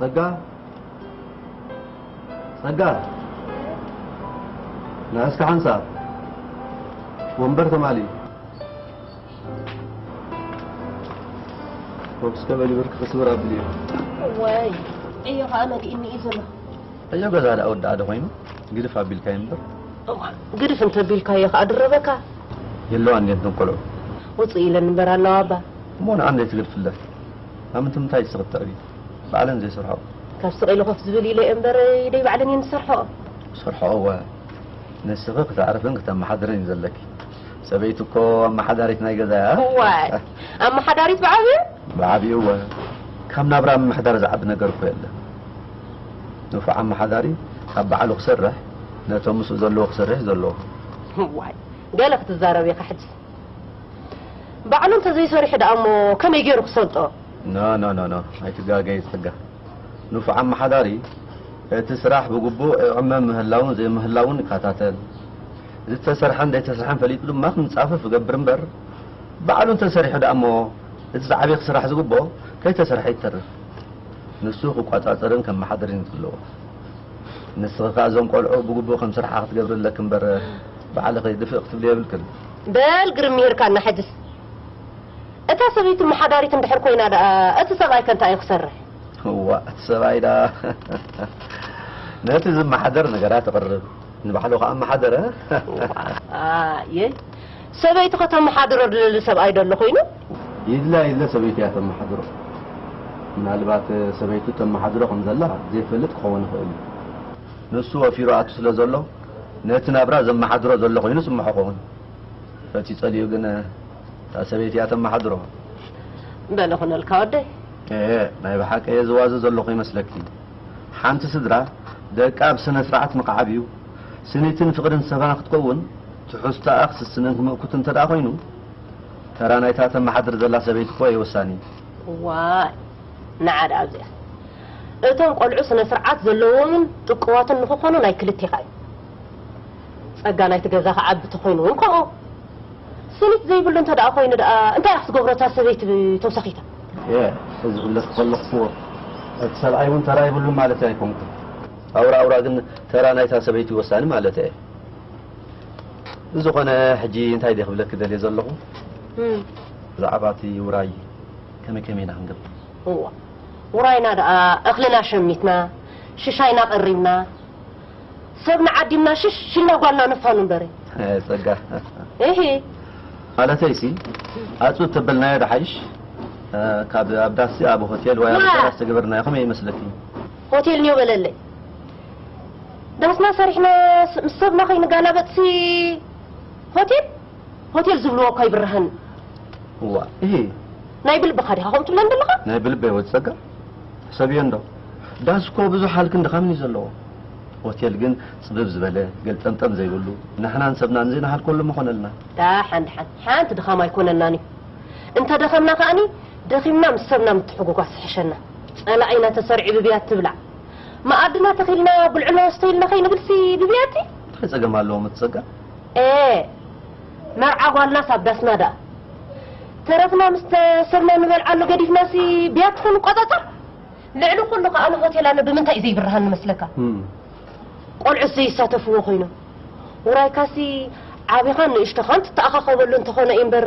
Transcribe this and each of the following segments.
ጸጋ፣ ጸጋ፣ ንዓ እስከ ሓንሳብ ወንበር ተማልዩ። ኮፍ እስከ በሊ፣ ብርክ ክስብር ኣብልዮ። ወይ፣ ዕዮ ኸኣ መሊእኒ እዩ ዘሎ። ዕዮ ገዛ ደኣ ወዲ ኣደ ኮይኑ ግድፍ ኣቢልካዮ እምበር። እዋ፣ ግድፍ እንተቢልካዮ ኸኣ ድረበካ። የለዋን ድየን እተን ቆልዑ? ውጽእ ኢለን እምበር ኣለዋ ኣባ። እሞ ንኣን ዘይትግድፍለን? ኣብ ምንታይ ዝስኽት ትዕቢት? ባዕለን ዘይሰርሕኦ። ካብ ስቕ ኢሉ ኮፍ ዝብል ኢለ እየ እምበር፣ ኢደይ ባዕለን እየን ዝሰርሕኦ። ሰርሕኦ እወ። ንስኺ ክተዕርፍን ክተመሓድርን እዩ ዘለኪ። ሰበይቲ እኮ ኣመሓዳሪት ናይ ገዛ እያ። እዋይ፣ ኣመሓዳሪት ብዓብዩ? ብዓብዩ እወ። ካብ ናብራ ምምሕዳር ዝዓቢ ነገር እኮ የለን። ንፉዕ ኣመሓዳሪ ካብ ባዕሉ ክሰርሕ፣ ነቶም ምስኡ ዘለዎ ክሰርሕ እዩ ዘለዎ። እዋይ፣ ገለ ክትዛረብ ኢኻ ሕጂ። ባዕሉ እንተዘይሰሪሑ ደኣ እሞ ከመይ ገይሩ ክሰልጦ? ኖ፣ ኖ፣ ኖ፣ ኖ፣ ኣይትጋገዪ ጸጋ። ንፉዕ ኣመሓዳሪ እቲ ስራሕ ብግቡእ ይዕመም ምህላውን ዘይምህላውን ይከታተል። ዝተሰርሐን ዘይተሰርሐን ፈሊጡ ድማ ክንጻፈፍ ይገብር እምበር፣ ባዕሉ እንተሰሪሑ ደኣ እሞ እቲ ዝዓበየ ክስራሕ ዝግብኦ ከይተሰርሐ ይተርፍ። ንሱ ክቆጻጸርን ከመሓድርን እዩ ዘለዎ። ንስኺ ከኣ እዞም ቆልዑ ብግቡእ ከም ስርሓ ክትገብሪ ኣለኪ እምበር፣ ባዕልኺ ድፍእ ክትብሊ የብልክን። በል ግርም ይህርካና ሕጅስ። እታ ሰበይቲ መሓዳሪት እንድሕር ኮይና ደኣ፣ እቲ ሰብኣይ ከ እንታይ እዩ ክሰርሕ? እዋ፣ እቲ ሰብኣይ ደኣ ነቲ ዝመሓደር ነገራት ተቕርብ፣ ንባዕሉ ከኣ መሓደረ። እዋ፣ ኣየ፣ ሰበይቲ ከተመሓድሮ ድልሊ ሰብኣይ ዶ ኣሎ ኮይኑ? ይድላ ይድለ ሰበይቲ እያ ተመሓድሮ። ምናልባት ሰበይቱ ተመሓድሮ ከም ዘላ ዘይፈልጥ ክኸውን ይኽእል እዩ። ንሱ ወፊሩ ኣቱ ስለ ዘሎ፣ ነቲ ናብራ ዘመሓድሮ ዘሎ ኮይኑ ስምዖ ኸውን። በቲ ጸሊኡ ግን እታ ሰበይቲ እያ ተመሓድሮ። በለ ኹነልካ ወደይ። ኤ፣ ናይ ብሓቂ እየ ዝዋዘ ዘለኹ ይመስለኪ። ሓንቲ ስድራ ደቃ ብስነ ስርዓት ንኽዓብዩ፣ ስኒትን ፍቕርን ዝሰፈና ክትከውን፣ ትሕዝቶኣ ክስስንን ክምእኩትን እንተ ደኣ ኮይኑ፣ ተራ ናይታ ተመሓድር ዘላ ሰበይቲ እኮ እዩ ወሳኒ። ዋይ፣ ንዓ ደኣ ኣብዚኣ። እቶም ቆልዑ ስነ ስርዓት ዘለዎምን ጥቁዋትን ንኽኾኑ ናይ ክልቴኻ እዩ። ጸጋ ናይቲ ገዛ ክዓቢ ተኾይኑ እውን ከምኡ። ስኒት ዘይብሉ እንተ ደኣ ኮይኑ ደኣ እንታይ ክትገብሮ እታ ሰበይቲ ተውሳኺታ? የ፣ እዚ ክብለኪ ከለኹ እኮ እቲ ሰብኣይ እውን ተራ የብሉን ማለት ኣይኮንኩን። ኣውራ ኣውራ ግን ተራ ናይታ ሰበይቲ ወሳኒ ማለት እየ። ብዝኾነ ሕጂ እንታይ ድየ ክብለኪ ደልየ ዘለኹ? እም። ብዛዕባ እቲ ውራይ ከመይ ከመይ ኢና ክንገብር? እዋ፣ ውራይና ደኣ እኽልና ሸሚትና፣ ሽሻይና ቀሪብና፣ ሰብ ንዓዲምና ሽሽ ኢልና ጓልና ነፋኑ እምበረ። እ፣ ጸጋ። እሂ። ማለተይሲ፣ ኣጽብብ ተበልናዮ ዶ ሓይሽ? እ፣ ካብ ኣብ ዳስ ኣብ ሆቴል ወይ ኣብ ዋ! ኣዳራሽ ተገበርናዮ ከመይ ይመስለኪ? ሆቴል ኒዮ በለለይ። ዳስና ሰሪሕና ስ-፣ ምስ ሰብና ከይንጋላበጥሲ ሆቴል? ሆቴል ዝብልዎ እኮ ኣይብርሃን። እዋ፣ እሂ። ናይ ብልብኻ ዲኻ ከምኡ ትብለን ዘለኻ? ናይ ብልበይ ወዲ ጸጋ። ሕሰብዮ እንዶ። ዳስ እኮ ብዙሕ ሃልክን ድኻምን እዩ ዘለዎ። ሆቴል ግን ጽብብ ዝበለ፣ ገልጠምጠም ዘይብሉ፣ ንሕናን ሰብናን ዘይንሃልከሉ ምኾነልና። ደሓን፣ ደሓን። ሓንቲ ድኻም ኣይኮነናን እዩ። እንተ ደኸምና ከኣኒ፣ ደኺምና ምስ ሰብና ምትሕጉጓስ ይሕሸና። ጸላኢና ተሰሪዑ ብብያቲ ትብላዕ። መኣድና ተኺልና፣ ብልዕና ወስተ ኢልና ከይንብልሲ ብብያቲ? እንታይ ጸገም ኣለዎ፣ ወዲ ጸጋ? ኤ፣ መርዓ ጓልናስ ኣብ ዳስና ደኣ። ተረፍና ምስ ተሰብና ንበልዓሉ ገዲፍናሲ ብያቲ ክንቆጻጸር? ልዕሊ ኩሉ ከኣ ንሆቴል ኣነ ብምንታይ እዩ ዘይብርሃኒ መስለካ? እም። ቆልዑት ዘይሳተፍዎ ኮይኖም። ውራይካሲ ዓቢኻን ንእሽቶኻን ትተኣኻኸበሉ እንተኾነ እዩ እምበር፣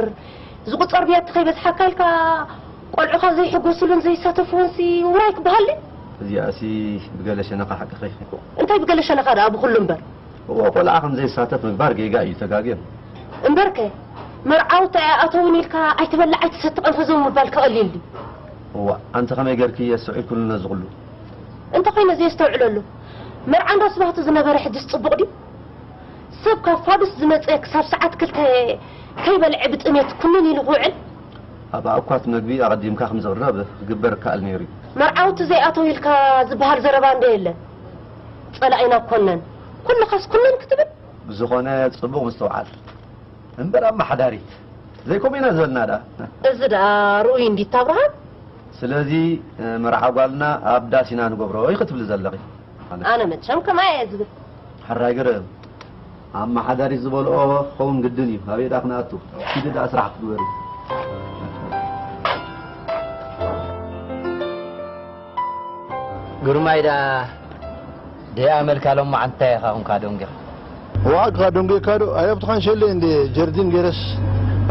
ዝቁጸር ብያቲ ከይበዝሓካ ኢልካ ቆልዑኻ ዘይሕጎስሉን ዘይሳተፍዎንሲ ውራይ ክበሃል ድዩ? እዚኣሲ ብገለ ሸነኻ ሓቅኺ ኢኺ። እንታይ ብገለ ሸነኻ ደኣ ብኹሉ እምበር? እወ፣ ቆልዓ ከም ዘይሳተፍ ምግባር ጌጋ እዩ፣ ተጋግዮም። እምበርከ፣ መርዓውቲ ኣይኣተውን ኢልካ ኣይትበልዕ ኣይትሰቲ ቀንፈዞም ምባል ከቐልል ድዩ? እዋ፣ ኣንቲ ከመይ ጌርኪ የስተውዒልክሉ ነዚ ኩሉ? እንተኾይነ ዘየስተውዕለሉ፣ መርዓ እንዳ ስባህቱ ዝነበረ ሕጅስ ጽቡቕ ድዩ? ሰብ ካብ ፋዱስ ዝመጸ ክሳብ ሰዓት ክልተ ከይበልዐ ብጥሜት ኩንን ኢሉ ክውዕል? ኣብ ኣእኳት መግቢ ኣቐዲምካ ከም ዝቕረብ ክግበር ይከኣል ነይሩ እዩ። መርዓውቲ ዘይኣተው ኢልካ ዝበሃል ዘረባ እንዶ የለን። ጸላኢና ኮነን፣ ኩልኻስ ኩነን ክትብል? ብዝኾነ ጽቡቕ ምስትውዓል። እምበር ኣመሓዳሪት፣ ዘይከምኡ ኢና ዝበልና ደኣ። እዚ ደኣ ርኡይ እንዲታ ኣብርሃም? ስለዚ፣ መርዓ ጓልና ኣብ ዳስ ኢና ንገብሮ ኢኺ ትብሊ ዘለኺ። ኣነ መቸም ከማይ እየ ዝብል። ሕራይ ግርም። ኣመሓዳሪት ዝበልኦ ክኸውን ግድን እዩ። ኣበይ ደኣ ክንኣቱ? ኪዲ ደኣ ስራሕ ክትግበሪ። ግርማይ ደኣ ደኣ መልካ ሎማዓንቲ እንታይ ኢኻ ኹንካ ደንጊኻ? ዋዕግኻ ደንጊኻ ዶ? ኣይ ኣብቲ ካንሸሎ እንደ ጀርዲን ገይረስ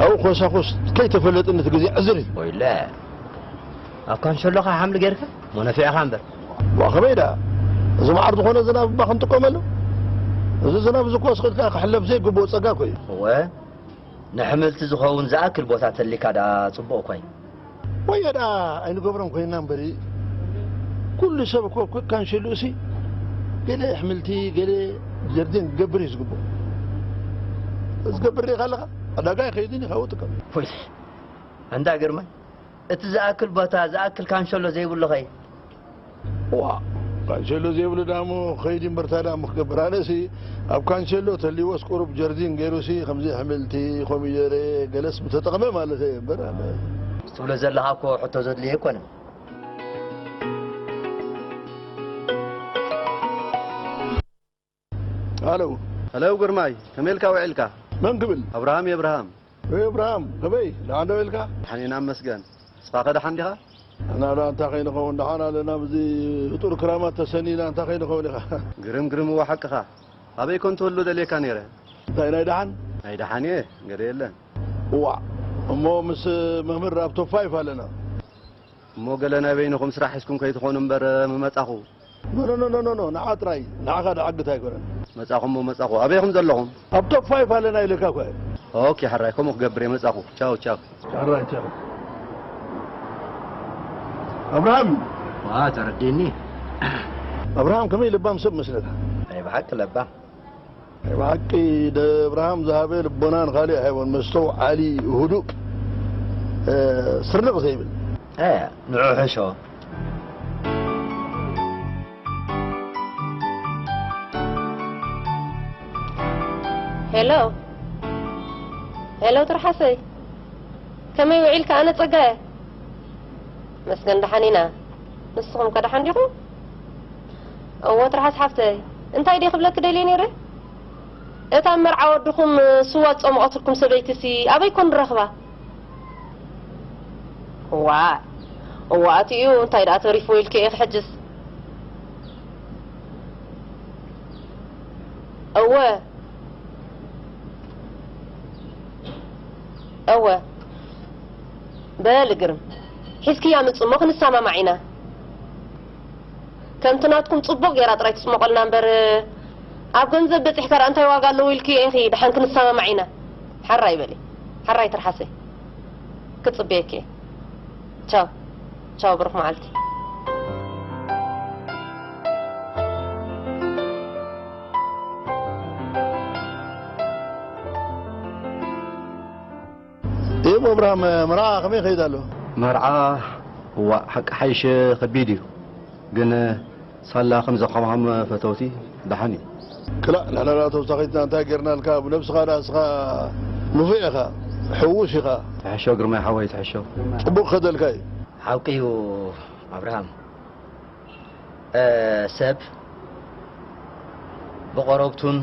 ኣብኡ ኮሳኹስ ከይተፈለጥኒ እቲ ግዜ ዕዝር እዩ። ወይለ፣ ኣብ ካንሸሎኻ ሓምሊ ገይርካ? ሞነፊዕኻ እምበር። ዋ፣ ከመይ ደኣ? እዚ መዓር ዝኾነ ዝናብ እባ ክንጥቀመሉ? እዚ ዝናብ እዚ እኮ ስቕ ኢልካ ክሕለፍ ዘይግብኦ ጸጋ እኮ እዩ። እወ፣ ንሕምልቲ ዝኸውን ዝኣክል ቦታ ተሊካ ደኣ ጽቡቕ እኳ እዩ። ወዮ ደኣ ኣይንገብሮን ኮይንና እምበሪ፣ ኩሉ ሰብ እኮ ከካንሸሉሲ ገለ ኣሕምልቲ፣ ገለ ጀርዲን ክገብር እዩ ዝግብኦ። ዝገብር ርኢኻ ኣለኻ? ዕዳጋ ኣይኸይድን እዩ፣ ካብኡ ጥቀም። ወይ፣ ኣንታ ግርማይ፣ እቲ ዝኣክል ቦታ፣ ዝኣክል ካንሸሎ ዘይብሉ ኸይ? ዋ፣ ካንሸሎ ዘይብሉ ዳሞ ኸይዲ እምበርታ ዳሞ ክገብር። ኣነሲ ኣብ ካንሸሎ ተልይዎስ ቁሩብ ጀርዲን ገይሩሲ፣ ከምዚ ኣሕምልቲ፣ ኮሚደረ፣ ገለስ ምተጠቕመ ማለት እየ እምበር፣ ኣነ ትብሎ ዘለኻ እኮ ሕቶ ዘድልዮ ኣይኮነን። ሃሎ። ሃሎ ግርማይ፣ ከመይ ኢልካ ውዒልካ? መን ክብል? ኣብርሃም የብርሃም። ወይ ኣብርሃም፣ ከመይ? ደሓን ዶ ኢልካ? ደሓን ኢና እመስገን። ንስኻ ከ ደሓን ዲኻ? ኣና ዶ ኣንታ ከይንኸውን ደሓን ኣለና፣ ብዚ ፍጡር ክራማት ተሰኒና ኣንታ ከይንኸውን ኢኻ? ግርም፣ ግርም፣ እወ ሓቅኻ። ኣበይ ኮን ትህሉ ደልየካ ነይረ? እንታይ ናይ ደሓን? ናይ ደሓን እየ፣ ገለ የለን። እዋእ፣ እሞ ምስ መምህር ኣብ ቶፕ ፋይፍ ኣለና። እሞ ገለ ናይ በይንኹም ስራሕ ሒዝኩም ከይትኾኑ እምበር ምመጻኹ። ኖ፣ ኖ፣ ኖ፣ ኖ፣ ኖ፣ ንዓ ጥራይ፣ ንዓኻ ድዓግት ኣይኮነን። መጻኹ እሞ መጻኹ። ኣበይ ኢኹም ዘለኹም? ኣብ ቶፕ ፋይፍ ኣለና ኢለካ እኮ እየ። ኦኬ፣ ሕራይ፣ ከምኡ ክገብር እየ፣ መጻኹ። ቻው፣ ቻው። ሕራይ፣ ቻው። ኣብርሃም። ዋ፣ ተረዲእኒ። ኣብርሃም ከመይ ለባም ሰብ መስለካ? ናይ ብሓቂ ለባም። ናይ ብሓቂ ደብርሃም ዝሃበ ልቦና ንኻልእ ኣይሃቦን። መስተውዓሊ፣ ህዱእ፣ እ፣ ስርንቕ ዘይብል። እ፣ ንዑ ሕሾ። ሄሎ፣ ሄሎ፣ ትርሓሰይ፣ ከመይ ውዒልካ? ኣነ ጸጋየ። መስገን ደሓን ኢና። ንስኹም ከ ደሓን ዲኹም? እወ፣ ትርሓስ ሓፍተይ፣ እንታይ ድየ ክብለኪ ደልየ ነይረ? እታ መርዓ ወድኹም ስዋ ዝጸመቐትልኩም ሰበይትሲ ኣበይ ኮን ንረኽባ? እዋ፣ እዋ፣ ኣቲ እዩ፣ እንታይ ደኣ ተሪፍዎ ኢልኪ ኢኺ ሕጅስ? እወ፣ እወ፣ በሊ ግርም፣ ሒዝክያ ምጽእ እሞ ክንሰማማዕ ኢና። ከምቲ ናትኩም ጽቡቕ ጌራ ጥራይ ትጽመቐልና እምበር፣ ኣብ ገንዘብ በጺሕካ ደኣ እንታይ ዋጋ ኣለዎ ኢልኪ ኢኺ፣ ደሓን ክንሰማማዕ ኢና። ሓራይ በሊ፣ ሓራይ ትርሓሰይ። ክጽበየኪ እየ። ቻው፣ ቻው፣ ብሩኽ መዓልቲ። እሞ ኣብርሃም፣ መርዓ ከመይ ይኸይድ ኣሎ? መርዓ፣ እዋእ፣ ሓቂ ሓይሽ ከቢድ እዩ። ግን ሳላ ከም ዘኸምኻም ፈተውቲ ደሓን እዩ። ክላእ፣ ላላላ ተውሳኺትና እንታይ ጌርናልካ? ብነብስኻ ደኣ እስኻ ንፉዕ ኢኻ፣ ሕዉስ ኢኻ። ትሕሾ ግርማይ ሓወይ፣ ትሕሾ። ጽቡቕ ከደልካ እዩ። ሓቂ እዩ ኣብርሃም። እ፣ ሰብ ብቐረብቱን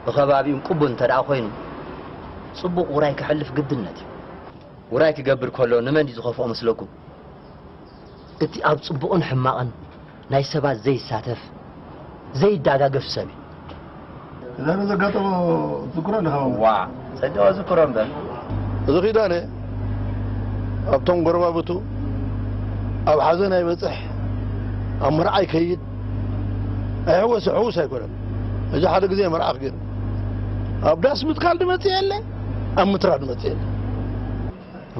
ብኸባቢኡን ቅቡል እንተ ደኣ ኮይኑ፣ ጽቡቕ ውራይ ከሕልፍ ግድነት እዩ። ውራይ ክገብር ከሎ ንመን እዩ ዝኸፍኦ መስለኩም? እቲ ኣብ ጽቡቕን ሕማቕን ናይ ሰባት ዘይሳተፍ፣ ዘይዳጋገፍ ሰብ እዩ። እዛ ዘጋጠሞ ትዝክሮ ኣለኻ? ዋ፣ ጸጋው ዝክሮ እምበር። እዚ ኪዳነ ኣብቶም ጎረባብቱ ኣብ ሓዘን ኣይበጽሕ፣ ኣብ መርዓ ኣይከይድ፣ ኣይሕወስ፣ ሕዉስ ኣይኮነን። እዚ ሓደ ግዜ መርዓ ክገይር ኣብ ዳስ ምትካል ድመጽእ የለ፣ ኣብ ምትራ ድመጽእ የለ።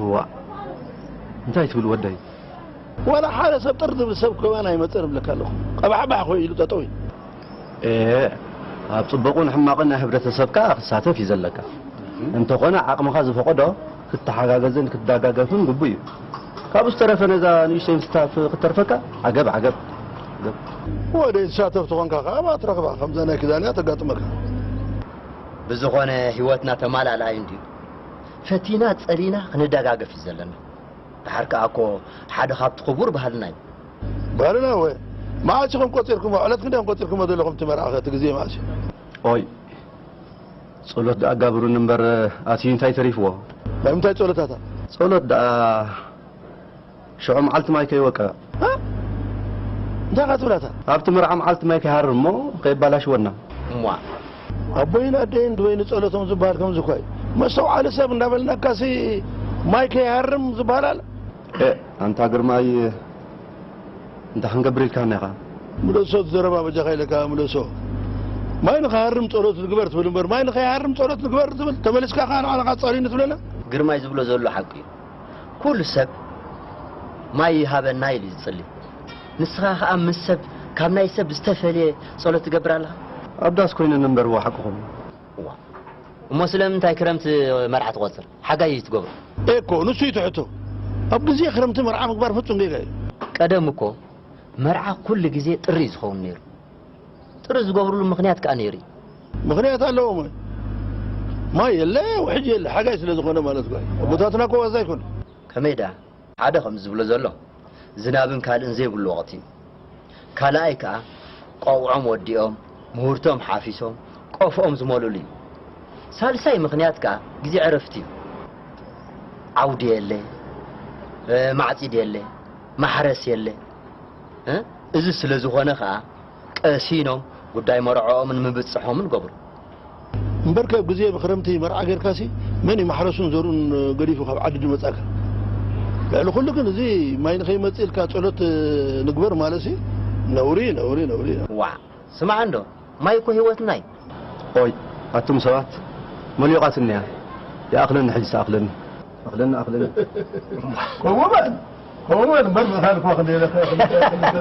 እዋ፣ እንታይ ትብል ወደይ? ዋላ ሓደ ሰብ ጥር ዝብል ሰብ ከማን ኣይመጽእን እብለካ ኣለኹ። ቀባሕባሕ ኮይ ኢሉ ጠጠው እዩ። ኤ፣ ኣብ ጽቡቕን ሕማቕን ናይ ሕብረተሰብካ ክሳተፍ እዩ ዘለካ። እንተኾነ ዓቕምኻ ዝፈቐዶ ክትተሓጋገዝን ክትደጋገፍን ግቡእ እዩ። ካብኡ ዝተረፈ ነዛ ንእሽተይ ምስታፍ ክትተርፈካ ዓገብ ዓገብ። ዓገብ። ወደይ ትሳተፍ ተኾንካ ከኣ ኣብኣ ትረኽባ፣ ከምዛ ናይ ኪዳንያ ተጋጥመካ። ብዝኾነ ህይወትና ተማላላይ እንድዩ። ፈቲና ጸሊና ክንደጋገፍ እዩ ዘለና። ደሓር ከኣ እኮ ሓደ ካብቲ ክቡር ባህልና እዩ። ባህልና እወ። መዓስ ኢኹም ቆጺርኩሞ? ዕለት ክንደይ ኢኹም ቆጺርኩሞ ዘለኹም እቲ መርዓ ከ እቲ ግዜ መዓስ እዩ? ኦይ፣ ጸሎት ደኣ ጋብሩኒ እምበር ኣትዩ እንታይ ተሪፍዎ? ናይ ምንታይ ጸሎታታ? ጸሎት ደኣ ሽዑ መዓልቲ ማይ ከይወቀ። እ? እንታይ ኢኻ ትብላታ? ኣብቲ መርዓ መዓልቲ ማይ ከይሃርም እሞ ከየባላሽወና። እሟ። ኣቦይን ኣደይን ድበይኒ ጸሎቶም ዝበሃል ከምዚ እኳ እዩ። መስተውዓሊ ሰብ እንዳበልናካሲ ማይ ከይሃርም ዝበሃል ኣሎ? ኤ፣ ኣንታ ግርማይ፣ እንታይ ክንገብር ኢልካና ኢኻ? ምለሶ እቲ ዘረባ በጃኻ ኢለካ ምለሶ። ማይ ንኸሃርም ጸሎት ንግበር ትብል እምበር፣ ማይ ንኸይሃርም ጸሎት ንግበር ትብል፣ ተመሊስካ ከኣ ንዓኻ ጸልዩኒ ትብለና? ግርማይ ዝብሎ ዘሎ ሓቂ እዩ። ኩሉ ሰብ ማይ ይሃበና ኢሉ እዩ ዝጽሊ። ንስኻ ከኣ ምስ ሰብ፣ ካብ ናይ ሰብ ዝተፈልየ ጸሎት ትገብር ኣለኻ? ኣብ ዳስ ኮይነ ነንበርዎ ሓቅኹም። እዋ። እሞ ስለምንታይ ክረምቲ መርዓ ትቖጽር? ሓጋይ እዩ ትገብሮ። ኤኮ፣ ንሱ እዩ ትሕቶ። ኣብ ግዜ ክረምቲ መርዓ ምግባር ፍጹም ጌጋ እዩ። ቀደም እኮ መርዓ ኩሉ ግዜ ጥሪ እዩ ዝኸውን ነይሩ። ጥሪ ዝገብርሉ ምኽንያት ከኣ ነይሩ እዩ። ምኽንያት ኣለዎ። ማይ፣ ማይ የለ፣ ውሕጅ የለ፣ ሓጋይ ስለ ዝኾነ ማለት እኮ እዩ። ኣቦታትና እኮ ዋዛ ኣይኮነ። ከመይ ደኣ? ሓደ ከም ዝብሎ ዘሎ፣ ዝናብን ካልእን ዘይብሉ ወቕቲ እዩ። ካልኣይ ከኣ፣ ቆብዖም ወዲኦም፣ ምህርቶም ሓፊሶም፣ ቆፍኦም ዝመልኡሉ እዩ። ሳልሳይ ምኽንያት ከኣ፣ ግዜ ዕረፍቲ እዩ። ዓውዲ የለ፣ እ፣ ማዕጺድ የለ፣ ማሕረስ የለ። እ፣ እዚ ስለ ዝኾነ ከኣ፣ ቀሲኖም ጉዳይ መርዕኦምን ምብጽሖምን ይገብሩ። እምበርከ ኣብ ግዜ ብክረምቲ መርዓ ጌርካሲ መን እዩ ማሕረሱን ዘርኡን ገዲፉ ካብ ዓዲ ዝመጻካ? ልዕሊ ኩሉ ግን እዚ ማይ ንኸይመጽእ ኢልካ ጸሎት ንግበር ማለትሲ ነውሪ፣ ነውሪ፣ ነውሪ። ዋዕ፣ ስማዕ እንዶ፣ ማይ እኮ ህይወትና እዩ። ኦይ፣ ኣቱም ሰባት፣ መሊቓትኒ እያ። ይኣኽለኒ ሕጂ፣ ተኣኽለኒ። ኣኽለኒ፣ ኣኽለኒ። ከምኡ በል፣ ከምኡ በል፣ እምበር ምኻን እኮ ክንደይ ኢለካ፣ ክንደይ ኢለካ።